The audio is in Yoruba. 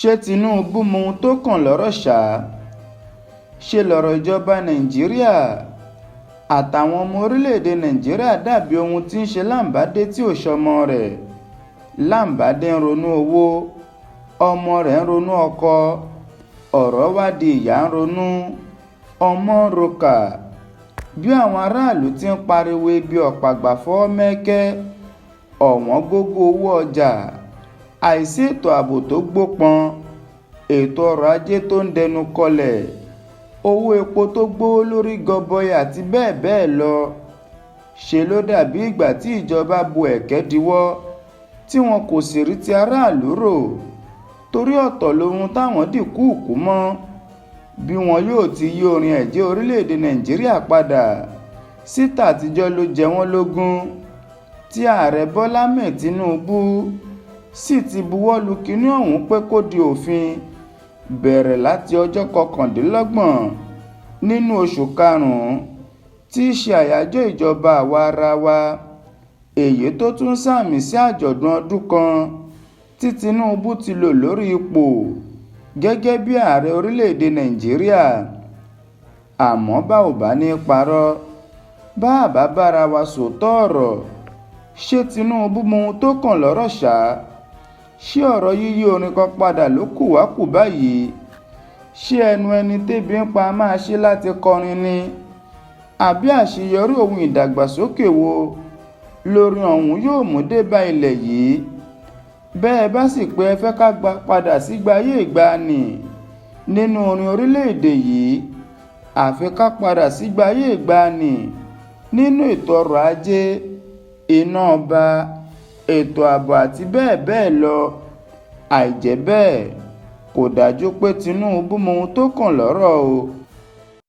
Ṣé Tinubu mọ ohun tó kàn lọ́rọ̀ ṣáá? Ṣe lọ̀rọ̀ ìjọba Nàìjíríà àtàwọn ọmọ orílẹ̀-èdè Nàìjíríà dà bíi ohun tí ń ṣe Láǹbàdé tí ò sọ́mọ rẹ̀. Láǹbàdé ń ronú owó, ọmọ rẹ̀ ń ronú ọkọ, ọ̀rọ̀ wá di ìyá ń ronú, ọmọ ń rokà. Bí àwọn aráàlú ti ń pariwo ebi ọ̀pàgbà fọwọ́ mẹ́kẹ́, ọ̀wọ́ngógó owó ọjà, àìsí ètò ààbò tó gbópọn, ètò ọrọ̀ ajé tó ń dẹnu kọlẹ̀, owó epo tó gbówó lórí gọbọi àti bẹ́ẹ̀ bẹ́ẹ̀ lọ. Ṣe ló dàbí ìgbà tí ìjọba bo ẹ̀kẹ́ diwọ́ tí wọn kò sì rí ti aráàlú rò, torí ọ̀tọ̀ lohun táwọn dìkùùkù mọ́. Bí wọn yóò ti yí orin ẹ̀jẹ̀ orílẹ̀-èdè Nàìjíríà padà sí tàtijọ́ ló jẹ wọ́n lógún, tí Ààrẹ Bọ́lá Ahmed Tinubu sì ti buwọ́ lu kinní ọ̀hún pé kó di òfin bẹ̀rẹ̀ láti ọjọ́ 29 nínú oṣù karùn-ún tí í ṣe àyájọ́ ìjọba àwa-arawa, èyí tó tún sààmì sí àjọ̀dún ọdún kan tí Tinubu ti lò lórí ipò gẹ́gẹ́ bí ààrẹ orílẹ̀-èdè Nàìjíríà. Àmọ́ bá ò bá ní í parọ́, bá a bá bára wa sòótọ́ ọ̀rọ̀, ṣé Tinubu mọ ohun tó kàn lọ́rọ̀ ṣáá? Ṣé ọ̀rọ̀ yíyí orin kan padà ló kù wá kù báyìí? Ṣé ẹnu ẹni tébi ń pa máa ṣí láti kọrin ni? Àbí àṣeyọrí ohun ìdàgbàsókè wo lorin ọ̀hún yóò mú dé bá ilẹ̀ yìí? Bẹ́ ẹ bá sì pé ẹ fẹ́ ká padà sígbà ayé ìgbàanì nínú orin orílẹ̀-èdè yìí, àfi ká padà sígbà ayé ìgbàanì nínú ètò ọrọ̀ ajé, iná ọba, ètò ààbò àti bẹ́ẹ̀ bẹ́ẹ̀ lọ. Àìjẹ́ bẹ́ẹ̀, kò dájú pé Tinubu mọ ohun tó kàn lọ́rọ̀ o.